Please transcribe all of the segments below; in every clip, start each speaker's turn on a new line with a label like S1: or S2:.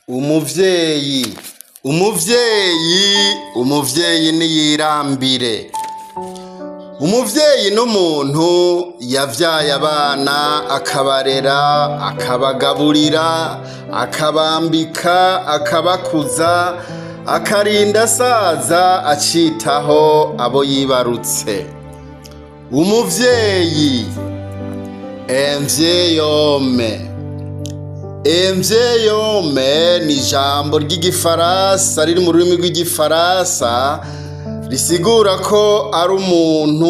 S1: Umuvyeyi, umuvyeyi, umuvyeyi niyirambire. Umuvyeyi n'umuntu yavyaye abana akabarera, akabagaburira, akabambika, akabakuza, akarinda asaza acitaho abo yibarutse. Umuvyeyi, un vieil homme. Un vieil homme ni ijambo ry'igifaransa riri mu rurimi rw'igifaransa risigura ko ari umuntu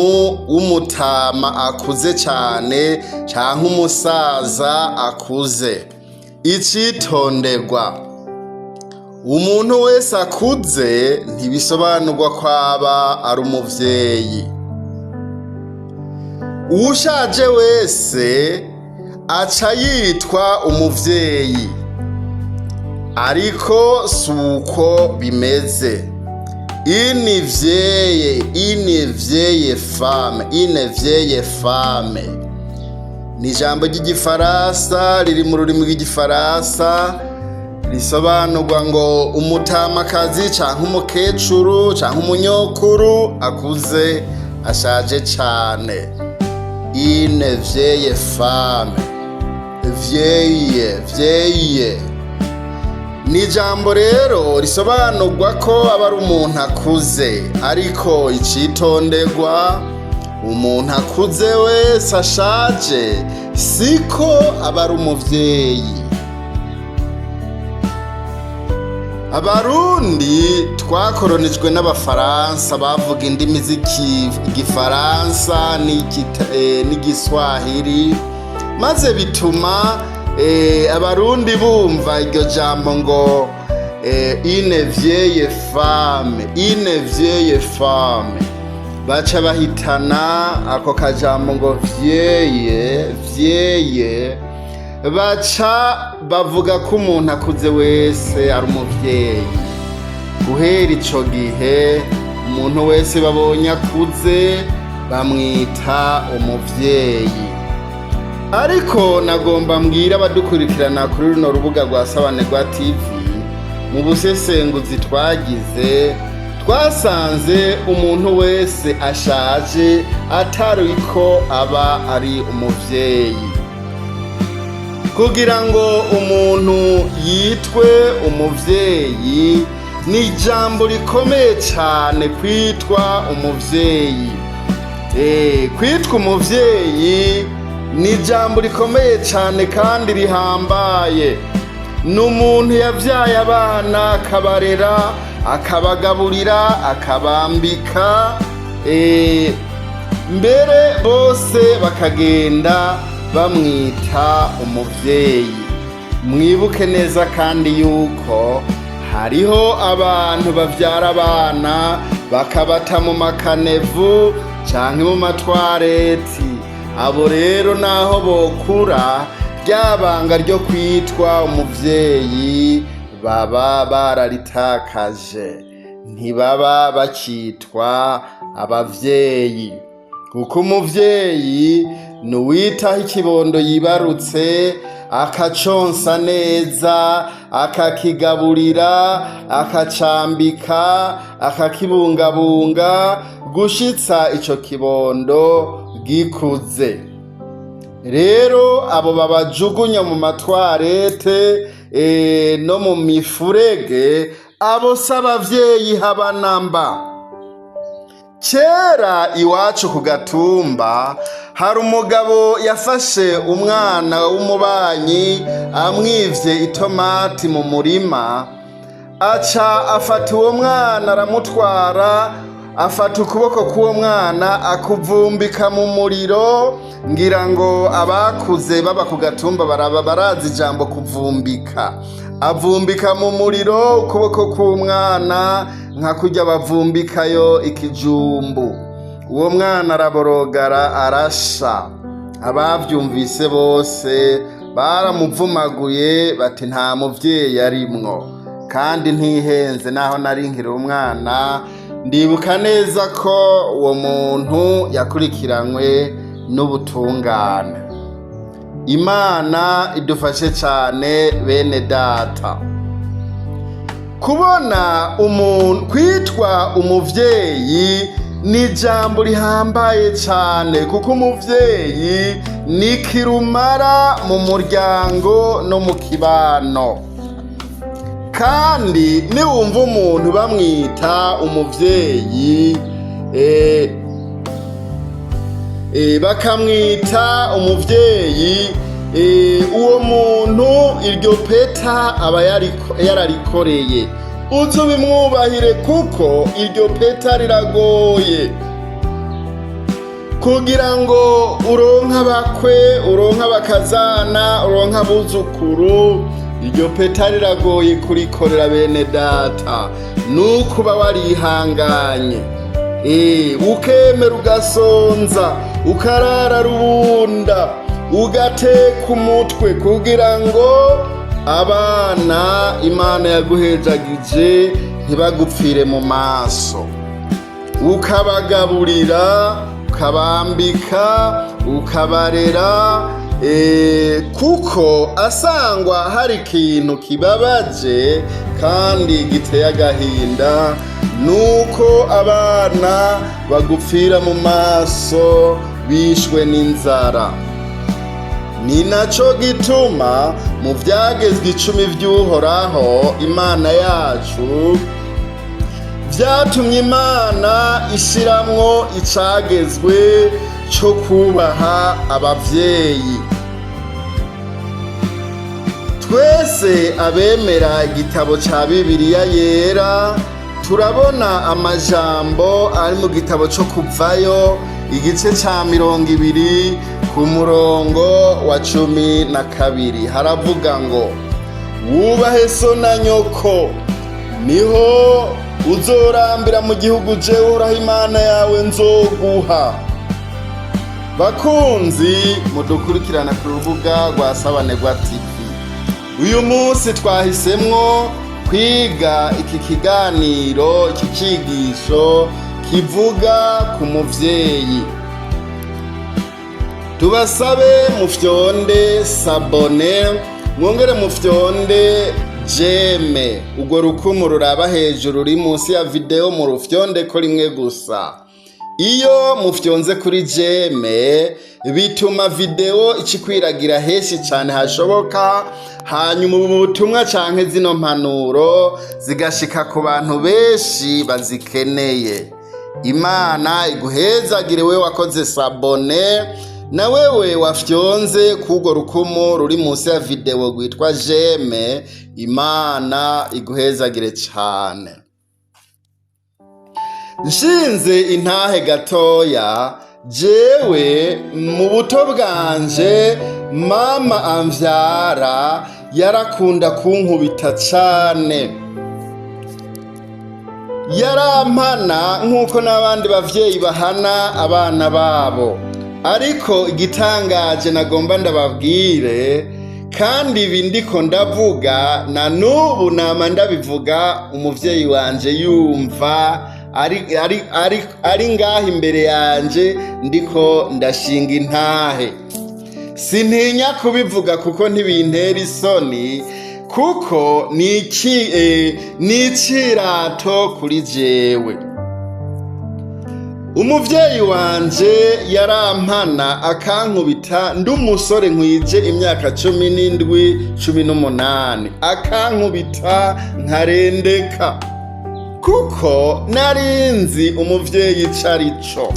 S1: w'umutama akuze cane canke umusaza akuze. Icitonderwa: umuntu wese akuze ntibisobanurwa ko aba ari umuvyeyi. Uwushaje wese aca yitwa umuvyeyi, ariko suko bimeze. Une vieille, une vieille femme, une vieille femme ni ijambo ry'igifaransa riri mu rurimi rw'igifaransa risobanurwa ngo umutamakazi canke umukecuru canke umunyokuru akuze ashaje cane. Une vieille femme, vieille, vieille ni ijambo rero risobanurwa ko aba ari umuntu akuze, ariko icitonderwa: umuntu akuze wese ashaje siko aba ari umuvyeyi. Abarundi twakoronijwe n'abafaransa bavuga indimi z'igifaransa n'igiswahili, maze bituma abarundi bumva iryo jambo ngo une vieille femme, une vieille femme, baca bahitana ako kajambo ngo vieille, vieille, baca bavuga ko umuntu akuze wese ari umuvyeyi. Guhera ico gihe, umuntu wese babonye akuze bamwita umuvyeyi. Ariko nagomba mbwira abadukurikirana kuri runo rubuga rwa Sabanegwa TV, mu busesenguzi twagize twasanze umuntu wese ashaje atariko aba ari umuvyeyi. Kugira ngo umuntu yitwe umuvyeyi, ni ijambo rikomeye cyane kwitwa umuvyeyi. Kwitwa umuvyeyi ni ijambo rikomeye cyane kandi rihambaye. Ni umuntu yabyaye abana, akabarera, akabagaburira, akabambika, mbere bose bakagenda bamwita umuvyeyi. Mwibuke neza kandi yuko hariho abantu bavyara abana bakabata mu makanevu canke mu matwareti. Abo rero naho bokura, rya banga ryo kwitwa umuvyeyi baba bararitakaje, ntibaba bakitwa abavyeyi, kuko umuvyeyi ni uwitaho ikibondo yibarutse, akaconsa neza, akakigaburira, akacambika, akakibungabunga gushitsa ico kibondo gikuze. Rero abo babajugunya mu matwarete no mu mifurege, abo si abavyeyi haba namba. Kera iwacu ku gatumba hari umugabo yafashe umwana w'umubanyi amwivye itomati mu murima, aca afata uwo mwana aramutwara, afata ukuboko k'uwo mwana akuvumbika mu muriro. Ngira ngo abakuze baba ku gatumba baraba barazi ijambo kuvumbika. Avumbika mu muriro ukuboko k'umwana nka kurya bavumbikayo ikijumbu. Uwo mwana araborogara, arasha. Abavyumvise bose baramuvumaguye bati nta muvyeyi arimwo. Kandi ntihenze, naho nari nkiri umwana, ndibuka neza ko uwo muntu yakurikiranywe n'ubutungane. Imana idufashe cyane, bene data. Kubona umuntu kwitwa umuvyeyi ni ijambo rihambaye cane, kuko umuvyeyi ni kirumara mu muryango no mu kibano. Kandi niwumva umuntu bamwita umuvyeyi, bakamwita umuvyeyi, uwo muntu iryo peta aba yararikoreye. Uze ubimwubahire, kuko iryo peta riragoye. Kugira ngo uronke abakwe, uronke abakazana, uronke abuzukuru, iryo peta riragoye kurikorera, bene data. Nukuba warihanganye, ukemera, ugasonza, ukarara rubunda, ugateka umutwe kugira ngo abana Imana yaguhejagije ntibagupfire mu maso, ukabagaburira, ukabambika, ukabarera, kuko asangwa hari ikintu kibabaje kandi giteye agahinda, nuko abana bagupfira mu maso bishwe n'inzara. Ni naco gituma mu vyagezwe 10 vy'Uhoraho Imana yacu vyatumye Imana ishiramwo icagezwe co kubaha abavyeyi. Twese abemera igitabo ca Bibiliya Yera turabona amajambo ari mu gitabo co Kuvayo, igice ca 20, ku murongo wa 12. Haravuga ngo: "Wubahe so na nyoko, niho uzorambira mu gihugu jewe Uhoraho Imana yawe nzoguha." Bakunzi mudukurikirana ku rubuga rwa Sabanegwa TV, uyu munsi twahisemwo kwiga iki kiganiro, iki cigisho kivuga ku muvyeyi. Tubasabe mufyonde s'abonner, mwongere mufyonde j'aime. Urwo rukumu ruraba hejuru ruri munsi ya video, mu rufyonde ko rimwe gusa. Iyo mufyonze kuri j'aime, bituma video icikwiragira henshi cane hashoboka, hanyuma ubu butumwa canke zino mpanuro zigashika ku bantu benshi bazikeneye. Imana iguhezagire we wakoze s'abonner, na wewe wafyonze k'urwo rukumu ruri munsi ya video rwitwa j'aime. Imana iguhezagire cane. Nshinze intahe gatoya, jewe mu buto bwanje, mama amvyara yarakunda kunkubita cane. Yarampana nk'uko n'abandi bavyeyi bahana abana babo. Ariko igitangaje nagomba ndababwire, kandi ibi ndiko ndavuga na n'ubu nama ndabivuga umuvyeyi wanje yumva ari ngaha imbere yanje, ndiko ndashinga intahe, sintinya kubivuga kuko ntibintera isoni, kuko ni icirato kuri jewe. Umuvyeyi wanje yarampana, akankubita ndi umusore nkwije imyaka 17, 18, akankubita nkarendeka, kuko narinzi umuvyeyi ico arico.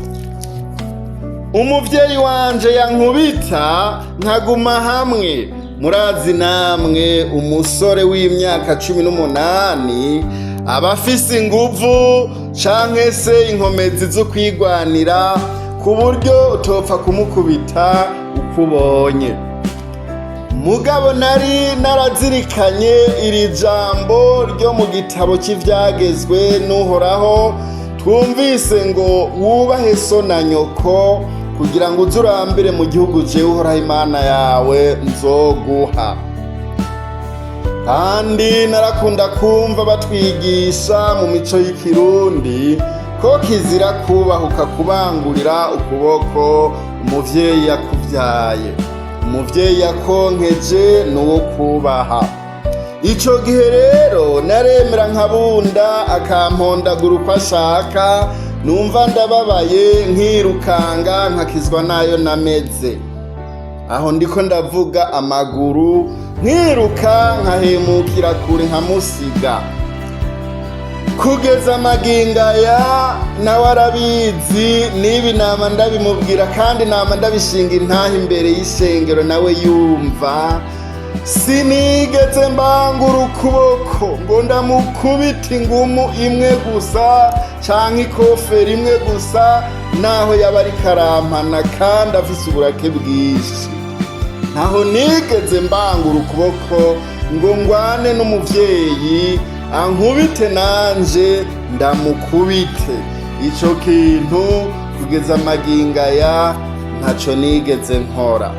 S1: Umuvyeyi wanje yankubita nkaguma hamwe. Murazi namwe, umusore w'imyaka 18 aba afise inguvu canke se inkomezi zo kwigwanira, ku buryo utopfa kumukubita uko ubonye. Mugabo nari narazirikanye iri jambo ryo mu gitabo cy'ivyagezwe n'Uhoraho twumvise ngo: "Wubahe so na nyoko, kugira ngo uze urambire mu gihugu jewe Uhoraho Imana yawe nzoguha." Kandi narakunda kumva batwigisha mu mico y'ikirundi ko kizira kubahuka kubangurira ukuboko umuvyeyi yakuvyaye. Umuvyeyi yakonkeje ni uwo kubaha. Ico gihe rero naremera nkabunda, akampondagura uko ashaka, numva ndababaye nkirukanga, nkakizwa nayo nameze. Aho ndiko ndavuga amaguru, nkiruka nkahemukira kure, nkamusiga. Kugeza amagingo aya nawe arabizi, n'ibi nama ndabimubwira kandi nama ndabishinga intaha imbere y'ishengero nawe yumva. Sinigeze mbangura ukuboko ngo ndamukubite ingumu imwe gusa canke ikofero imwe gusa, naho yaba ariko arampana kandi afise uburake bwinshi. Ntaho nigeze mbangura ukuboko ngo ngwane n'umuvyeyi, ankubite nanje ndamukubite. Ico kintu kugeza amagingo aya ntaco nigeze nkora.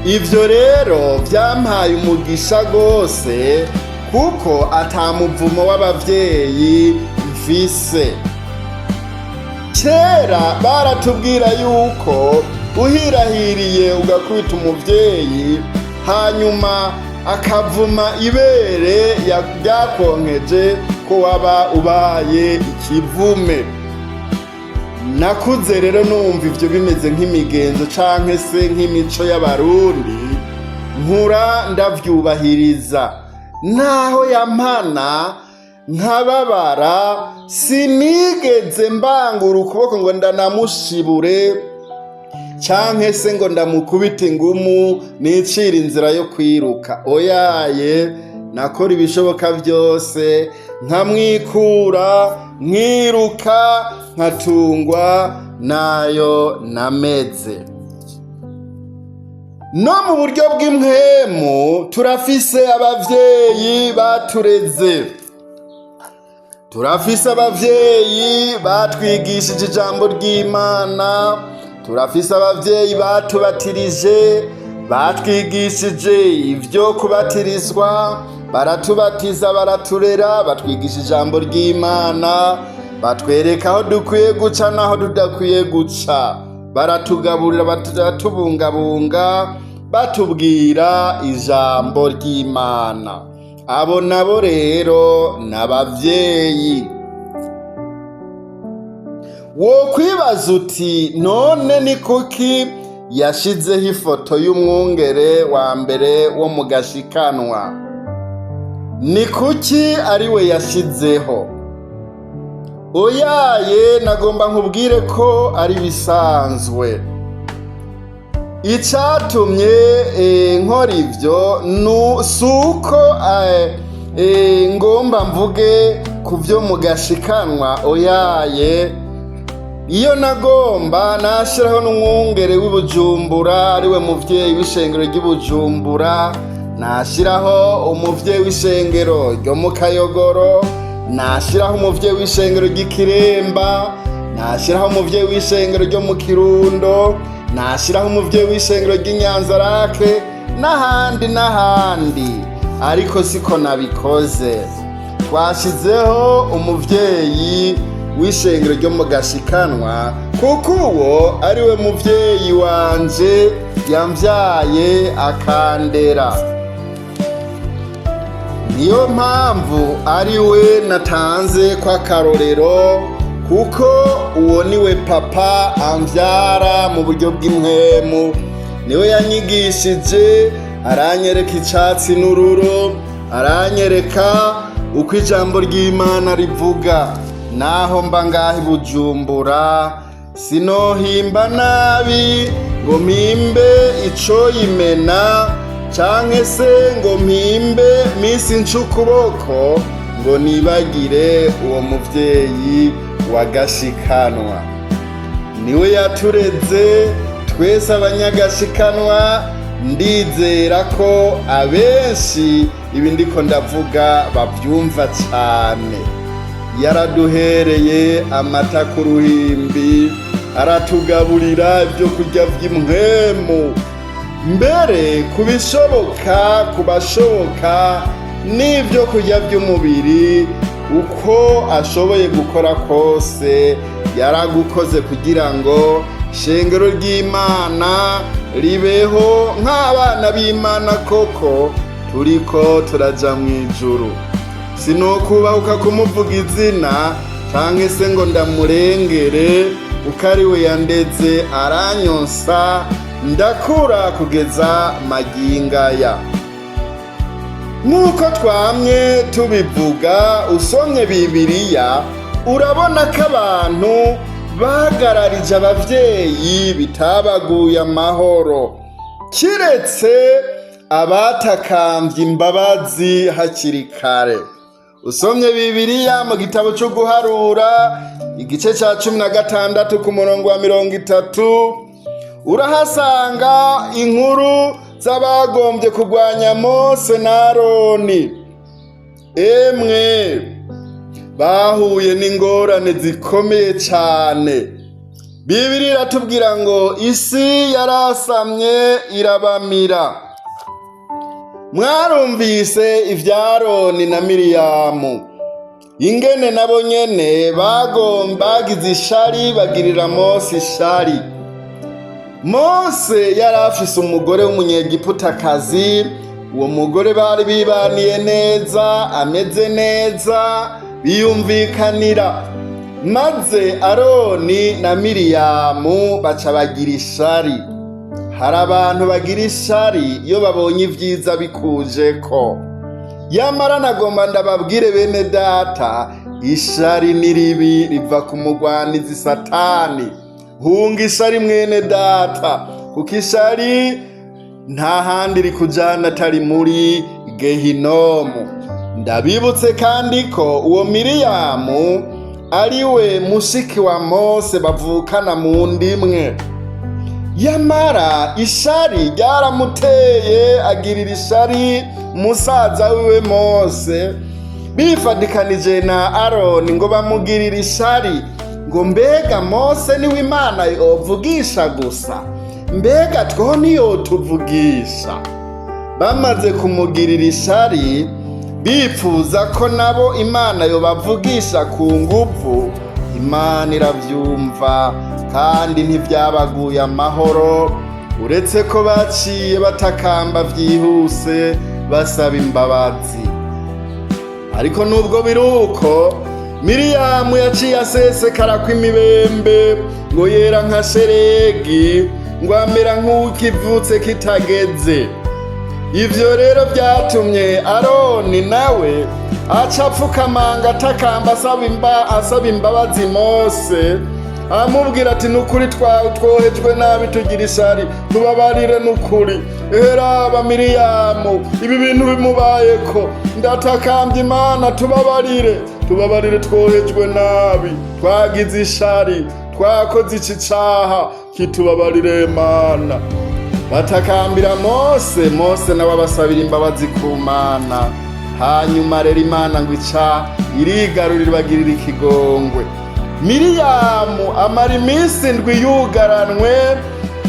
S1: Ivyo rero vyampaye umugisha rwose, kuko ata muvumo w'abavyeyi mfise. Kera baratubwira yuko uhirahiriye ugakubita umuvyeyi, hanyuma akavuma ibere ryakonkeje, ko waba ubaye ikivume. Nakuze rero numva ivyo bimeze nk'imigenzo canke se nk'imico y'Abarundi, nkura ndavyubahiriza. Naho yampana nkababara, sinigeze mbangura ukuboko ngo ndanamushibure canke se ngo ndamukubite ingumu nicira inzira yo kwiruka. Oyaye, nakora ibishoboka byose nkamwikura, nkiruka, nkatungwa nayo nameze. No mu buryo bw'impwemu turafise abavyeyi batureze, turafise abavyeyi batwigishije ijambo ry'Imana, turafise abavyeyi batubatirije, batwigishije ivyo kubatirizwa, baratubatiza, baraturera, batwigisha ijambo ry'Imana, batwereka aho dukwiye guca n'aho tudakwiye guca, baratugaburira, baratubungabunga, batubwira ijambo ry'Imana. Abo nabo rero n'abavyeyi. Wokwibaza uti: "None ni kuki yashizeho ifoto y'umwungere wa mbere wo mu Gashikanwa? Ni kuki ari we yashizeho?" Oyaye, nagomba nkubwire ko ari bisanzwe. Icatumye nkora ivyo si uko ngomba mvuge ku vyo mu Gashikanwa. Oyaye, iyo nagomba nashyiraho n'umwungere w'Ibujumbura, ariwe muvyeyi w'ishengero ry'Ibujumbura, nashyiraho umuvyeyi w'ishengero ryo mu Kayogoro, nashyiraho umuvyeyi w'ishengero ry'Ikiremba, nashyiraho umuvyeyi w'ishengero ryo mu Kirundo, nashyiraho umuvyeyi w'ishengero ry'Inyanzarake, n'ahandi n'ahandi, ariko siko nabikoze. Twashyizeho umuvyeyi w'ishengero ryo mu Gashikanwa kuko uwo ari we muvyeyi wanje yamvyaye akandera. Niyo mpamvu ari we natanze kw'akarorero, kuko uwo niwe papa amvyara mu buryo bw'impwemu. Niwe yanyigishije, aranyereka icatsi n'ururo, aranyereka uko ijambo ry'Imana rivuga. Naho mba ngaho i Bujumbura, sinohimba nabi ngo mpimbe icoyimena, canke se ngo mpimbe misi nca ukuboko ngo nibagire uwo muvyeyi wa Gashikanwa. Niwe yatureze twese abanyagashikanwa. Ndizera ko abenshi ibi ndiko ndavuga bavyumva cane. Yaraduhereye amata ku ruhimbi, aratugaburira ibyo kurya vy'impwemu, mbere ku bishoboka, ku bashoboka n'ibyo kurya by'umubiri. Uko ashoboye gukora kose yaragukoze kugira ngo shengero ry'Imana ribeho nk'abana b'Imana koko. Turiko turaja mu ijuru. Sinokubahuka kumuvuga izina canke se ngo ndamurengere, kuko ari we yandeze, aranyonsa, ndakura kugeza magingaya. Nk'uko twamye tubivuga, usomye Bibiliya urabona ko abantu bagararije abavyeyi bitabaguye amahoro, kiretse abatakambye imbabazi hakiri kare. Usomye Bibiliya mu gitabo cyo Guharura, igice cya 16 ku murongo wa 30, urahasanga inkuru z'abagombye kurwanya Mose na Aroni. Emwe, bahuye n'ingorane zikomeye cyane. Bibiliya iratubwira ngo isi yarasamye irabamira. Mwarumvise ibya Aroni na Miriyamu, ingene nabo nyene bagomba bagize ishari, bagirira Mose ishari. Mose yari afise umugore w'umunyegiputakazi. Uwo mugore bari bibaniye neza, ameze neza, biyumvikanira. Maze Aroni na Miriyamu baca bagira ishari. Hari abantu bagira ishari iyo babonye ibyiza bikujeko. Yamara nagomba ndababwire, bene data, ishari ni ribi, riva ku mugwanizi Satani. Hunga ishari, mwene data, kuko ishari nta handi rikujana atari muri Gehinomu. Ndabibutse kandi ko uwo Miriyamu ari we mushiki wa Mose, bavukana mu ndimwe. Yamara ishari ryaramuteye, agirira ishari musaza wiwe Mose, bifadikanije na Aroni ngo bamugirire ishari, ngo mbega Mose niwe Imana yovugisha gusa? Mbega two niyotuvugisha? Bamaze kumugirira ishari, bipfuza ko nabo Imana yobavugisha ku nguvu, Imana iravyumva, kandi ntibyabaguye amahoro, uretse ko baciye batakamba vyihuse basaba imbabazi. Ariko nubwo biri uko, Miriyamu yaciye asesekara kw'imibembe, ngo yera nka sheregi, ngo amera nk'ukivutse kitageze. Ivyo rero vyatumye Aroni nawe aca apfukamanga, atakamba, asaba imbabazi Mose, amubwira ati: "Nukuri twohejwe nabi, tugira ishari, tubabarire nukuri. Eheraba Miriyamu, ibi bintu bimubayeko, ndatakambye Imana, tubabarire, tubabarire, twohejwe nabi, twagize ishari, twakoze iki caha, kitubabarire Mana." Batakambira Mose, Mose nawe abasabira imbabazi ku Mana. Hanyuma rero Imana ngo ica irigarurira, ibagirira ikigongwe. Miriyamu amara iminsi 7 yugaranwe,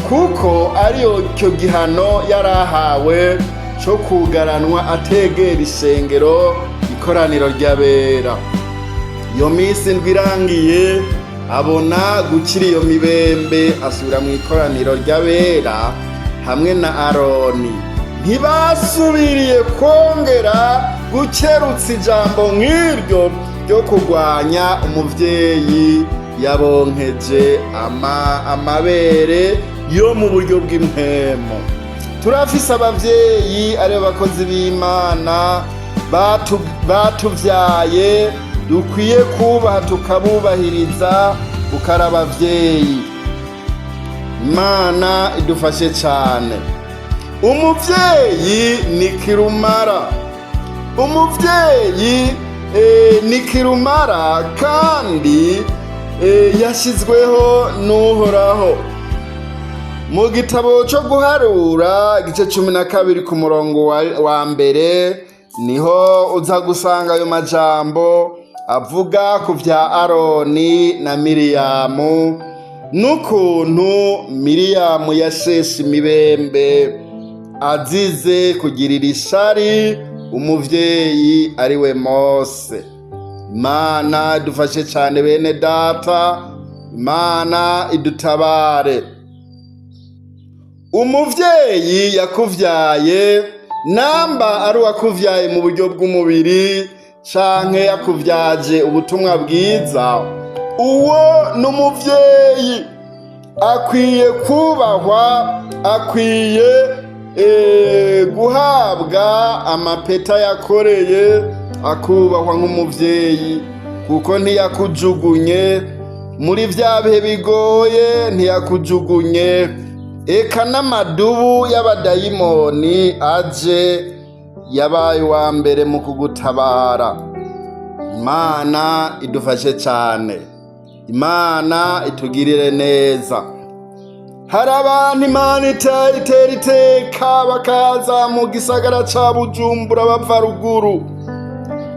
S1: kuko ariyo cyo gihano yari ahawe cyo kugaranwa, ategera ishengero, ikoraniro ry'abera. Iyo minsi 7 irangiye, abona gukira iyo mibembe, asubira mu ikoraniro ry'abera hamwe na Aroni. Ntibasubiriye kongera gukerutsa ijambo nk'iryo ryo kurwanya umuvyeyi yabonkeje amabere yo mu buryo bw'impemo. Turafise abavyeyi aribo bakozi b'Imana batuvyaye, dukwiye kubaha, tukabubahiriza, kuko ari abavyeyi. Imana idufashe cane. Umuvyeyi ni kirumara. Umuvyeyi ni kirumara, kandi yashyizweho n'Uhoraho. Mu gitabo cyo Guharura, igice 12 ku murongo wa mbere, niho uza gusanga ayo majambo avuga ku vya Aroni na Miriyamu, n'ukuntu Miriyamu yasheshe imibembe azize kugirira ishari umuvyeyi ari we Mose. Imana idufashe cane, bene data, Imana idutabare. Umuvyeyi yakuvyaye Namba ari uwakuvyaye mu buryo bw'umubiri canke yakuvyaje ubutumwa bwiza, uwo n'umuvyeyi akwiye kubahwa, akwiye guhabwa amapeta yakoreye, akubahwa nk'umuvyeyi, kuko ntiyakujugunye muri vya bihe bigoye, ntiyakujugunye. Eka n'amadubu y'abadayimoni aje, yabaye uwa mbere mu kugutabara. Imana idufashe cyane, Imana itugirire neza. Hari abantu Imana itera iteka bakaza mu gisagara ca Bujumbura bava ruguru.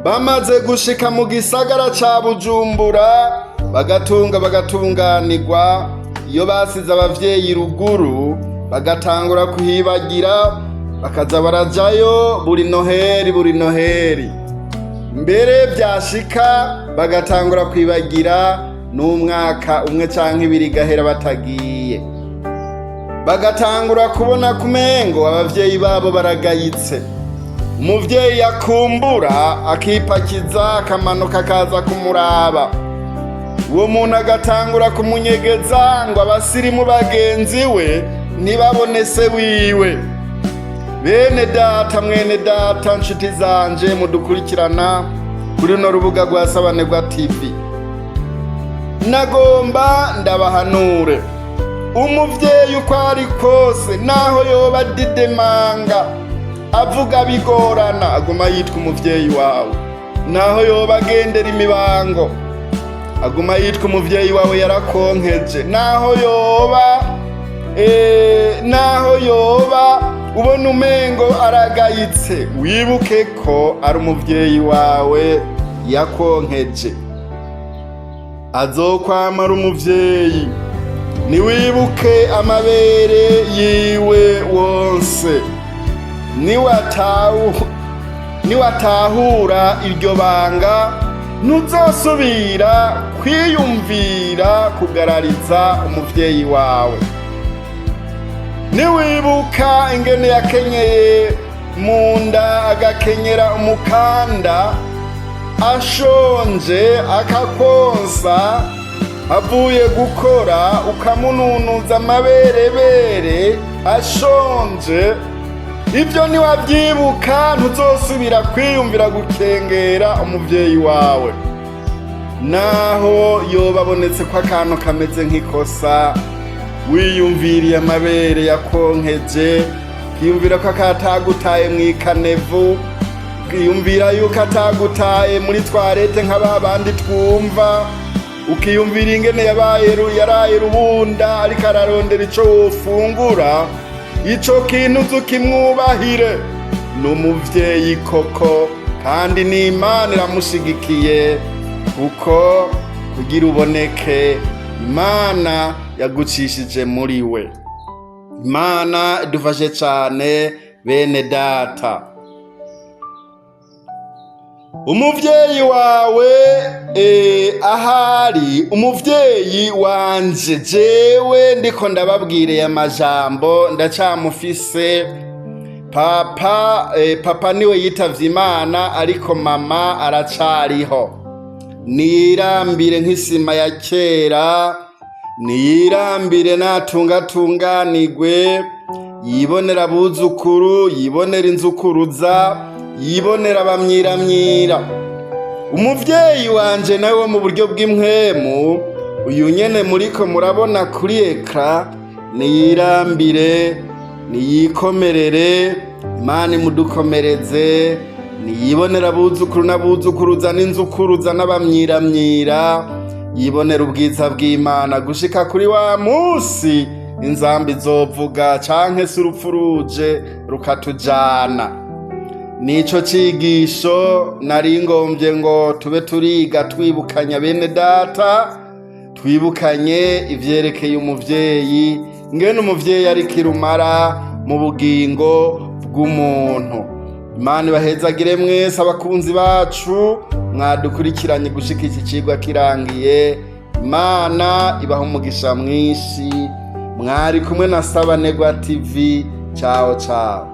S1: Bamaze gushika mu gisagara ca Bujumbura, bagatunga, bagatunganirwa. Iyo basize abavyeyi ruguru, bagatangura kuhibagira, bakaza barajayo buri Noheri, buri Noheri. Mbere vyashika bagatangura kwibagira, n'umwaka umwe canke ibiri gahera batagiye, bagatangura kubona kumengo abavyeyi babo baragayitse. Umuvyeyi yakumbura, akipakiza, akamanuka akaza kumuraba. Uwo muntu agatangura kumunyegeza ngo abasirimu bagenzi we ntibabone se wiwe. Bene data, mwene data, nshuti zanje mudukurikirana kuri runo rubuga rwa Sabanegwa TV, nagomba ndabahanure: umuvyeyi uko ari kose, naho yoba didemanga, avuga bigorana, aguma yitwa umuvyeyi wawe. Naho yoba agendera imibango, aguma yitwa umuvyeyi wawe, yarakonkeje. Naho yoba ubona umengo aragayitse, wibuke ko ari umuvyeyi wawe yakonkeje, azokwamara umuvyeyi. Niwibuke amabere yiwe wonse. Niwatahura iryo banga, ntuzosubira kwiyumvira kugarariza umuvyeyi wawe. Niwibuka ingene yakenyeye mu nda, agakenyera umukanda, ashonje akakonsa, avuye gukora ukamununuza amaberebere ashonje, ibyo niwabyibuka, ntuzosubira kwiyumvira gukengera umuvyeyi wawe. Naho yoba abonetse ko akantu kameze nk'ikosa, wiyumviriye amabere yakonkeje, ukiyumvira ko akatagutaye mw'ikanevu, ukiyumvira yuko atagutaye muri toilette nka ba bandi twumva, ukiyumvira ingene yabaye yaraye rubunda ariko ararondera ico wofungura, ico kintu uzi ukimwubahire. Ni umuvyeyi koko, kandi n'Imana iramushigikiye, kuko kugira uboneke Imana yagucishije muri we. Imana idufashe cane, bene data. Umuvyeyi wawe, ahari umuvyeyi wanje, jewe ndiko ndababwiriye amajambo, ndacamufise papa. Papa niwe yitavye Imana, ariko mama aracariho. Niyirambire nk'isima ya kera, niyirambire, natungatunganirwe, yibonera abuzukuru, yibonera inzukuruza, yibonera abamyiramyira. Umuvyeyi wanje nawe wo mu buryo bw'impwemu, uyu nyene muriko murabona kuri écran, niyirambire, niyikomerere, Imana imudukomereze, niyibonera abuzukuru n'abuzukuruza n'inzukuruza n'abamyiramyira, yibonera ubwiza bw'Imana gushika kuri wa musi inzamba izovuga canke se urupfu ruje rukatujana. Nico cigisho nari ngombye ngo tube turiga, twibukanya, bene data, twibukanye ivyerekeye umuvyeyi, ngene umuvyeyi ari kirumara mu bugingo bw'umuntu. Imana ibahezagire mwese, abakunzi bacu mwadukurikiranye gushika iki cigwa kirangiye. Imana ibaha umugisha mwinshi. Mwari kumwe na Sabanegwa TV. Ciao, ciao.